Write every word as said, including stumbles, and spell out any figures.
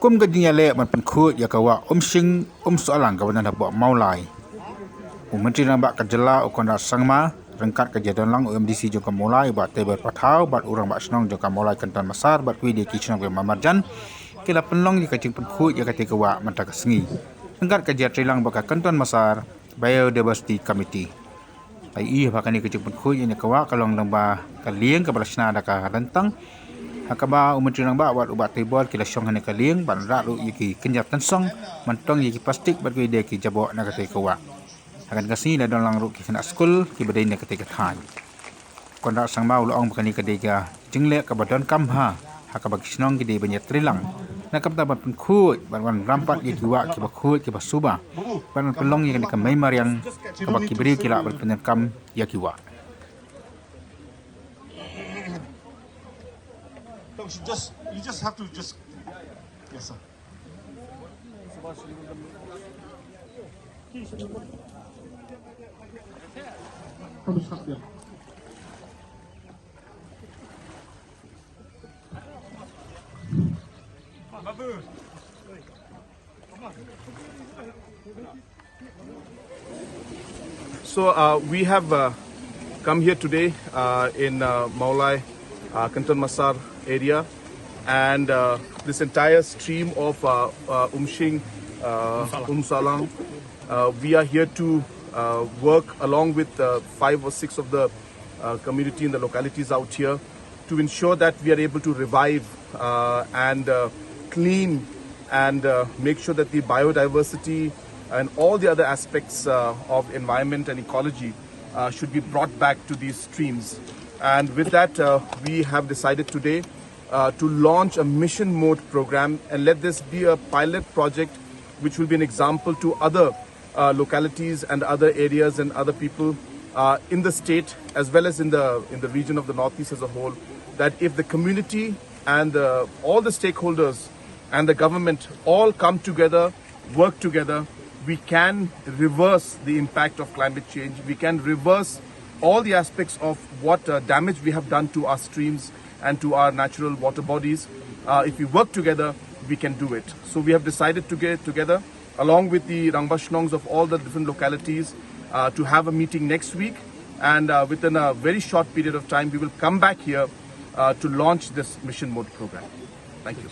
Kum ka jingïaleh ban pynkhuid ïa ka wah Umshing Umsohlang kaba don hapoh Mawlai, u Myntri Rangbah ka jylla u Conrad Sangma ryngkat ka jingdon lang u M D C jong ka Mawlai u Bah Teber Pathaw bad u Rangbah Shnong jong ka Mawlai Kynton Massar bad kiwei de ki shnong kiba marjan ki la pynlong ïa ka jingpynkhuid ïa katei ka wah mynta ka sngi ryngkat ka jingïatreilang bad ka Kynton Massar Biodiversity Committee. Ai i ba kane ka jingpynkhuid ïa ka wah ka long lyngba ka lieng kaba la shna da ka ryntang, ha kaba u Myntri Rangbah bad u Bah Teber ki la shong ha kane ka lieng ban rah ruh ïa ki kynja tynsong ban tong ïa ki plastik bad kiwei de ki jaboh na katei ka wah. Ha kane ka sngi la don lang ruh ki khynnah skul kiba dei na katei ka thaiñ. Conrad Sangma u la ong ba kane ka dei ka jingleh kaba donkam bha ha kaba ki shnong ki dei ban ïatreilang na ka bynta ban pynkhuid bad ban ram pat ïa ki wah kiba khuid kiba suba bad ban pynlong ïa kane ka mei mariang kaba ki briew ki lah ban pyndonkam ïa ki wah. Don't you just, you just have to just, yes, sir. Come and stop there. So uh, we have uh, come here today uh, in uh, Mawlai, uh, Kynton Massar area, and uh, this entire stream of uh, uh, Umshing, uh, Umsalang, uh, we are here to uh, work along with uh, five or six of the uh, community and the localities out here to ensure that we are able to revive uh, and uh, clean and uh, make sure that the biodiversity and all the other aspects uh, of environment and ecology uh, should be brought back to these streams. And with that, uh, we have decided today uh, to launch a mission mode program and let this be a pilot project which will be an example to other uh, localities and other areas and other people uh, in the state as well as in the in the region of the Northeast as a whole, that if the community and the, all the stakeholders and the government all come together, work together, we can reverse the impact of climate change. We can reverse all the aspects of what uh, damage we have done to our streams and to our natural water bodies. Uh, if we work together, we can do it. So we have decided to get together along with the Rangbah Shnongs of all the different localities uh, to have a meeting next week. And uh, within a very short period of time, we will come back here uh, to launch this mission mode program. Thank you.